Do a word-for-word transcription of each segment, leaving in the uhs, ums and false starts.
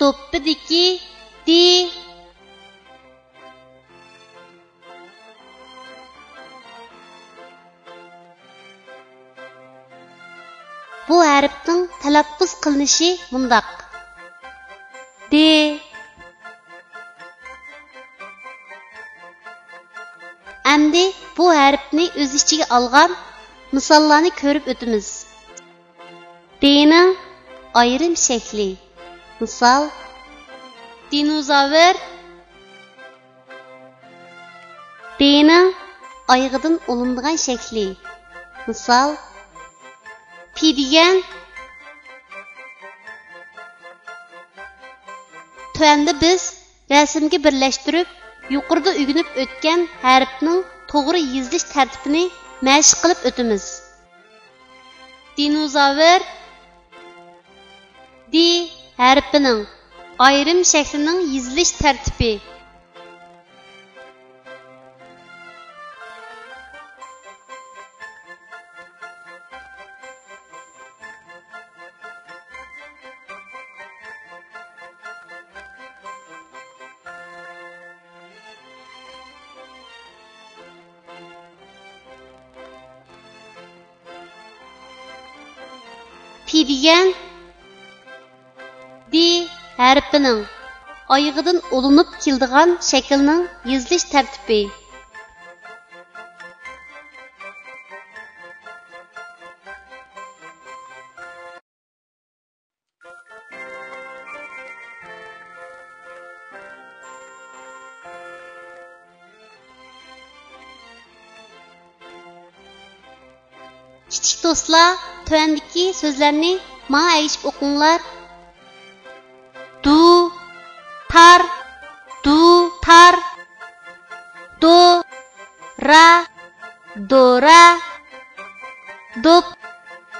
دوپپىدىكى دى. بۇ ھەرپنىڭ تەلەپپۇز قىلىنىشى مۇنداق: دى. ئەمدى بۇ ھەرپنى ئۆز ئىچىگە ئالغان مىساللارنى كۆرۈپ ئۆتىمىز. دىنىڭ ئايرىم شەكلى. مىسال، دىنوزاۋر. دىنىڭ ئايىغىدىن ئۇلىنىدىغان شەكلى. مىسال، پى دېگەن. تۆۋەندە بىز رەسىمگە بىرلەشتۈرۈپ، يۇقىرىدا ئۆگىنىپ ئۆتكەن ھەرپنىڭ توغرا يېزىلىش تەرتىپىنى مەشىق قىلىپ ئۆتىمىز. دىنوزاۋر. دى ھەرپىنىڭ ئايرىم شەكلىنىڭ يېزىلىش تەرتىپى. پى دېگەن. دى ھەرپىنىڭ ئايىغىدىن ئۇلىنىپ كېلىدىغان شەكىلنىڭ يېزىلىش تەرتىپى. كىچىك دوستلار، تۆۋەندىكى سۆزلەرنى ماڭا ئەگىشىپ ئوقۇڭلار. دۇ، تار، دۇ، تار. دو، را، دورا. دوپ،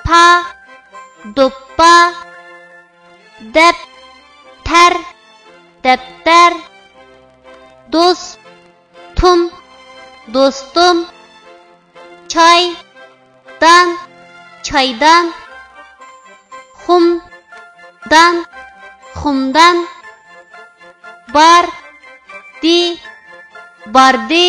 پا، دوپپا. دەپ، تەر، دەپتەر. دوس، تۇم، دوستۇم. چاي، دان، چايدان. خۇم، دان، خۇمدان. بار، دى، باردى.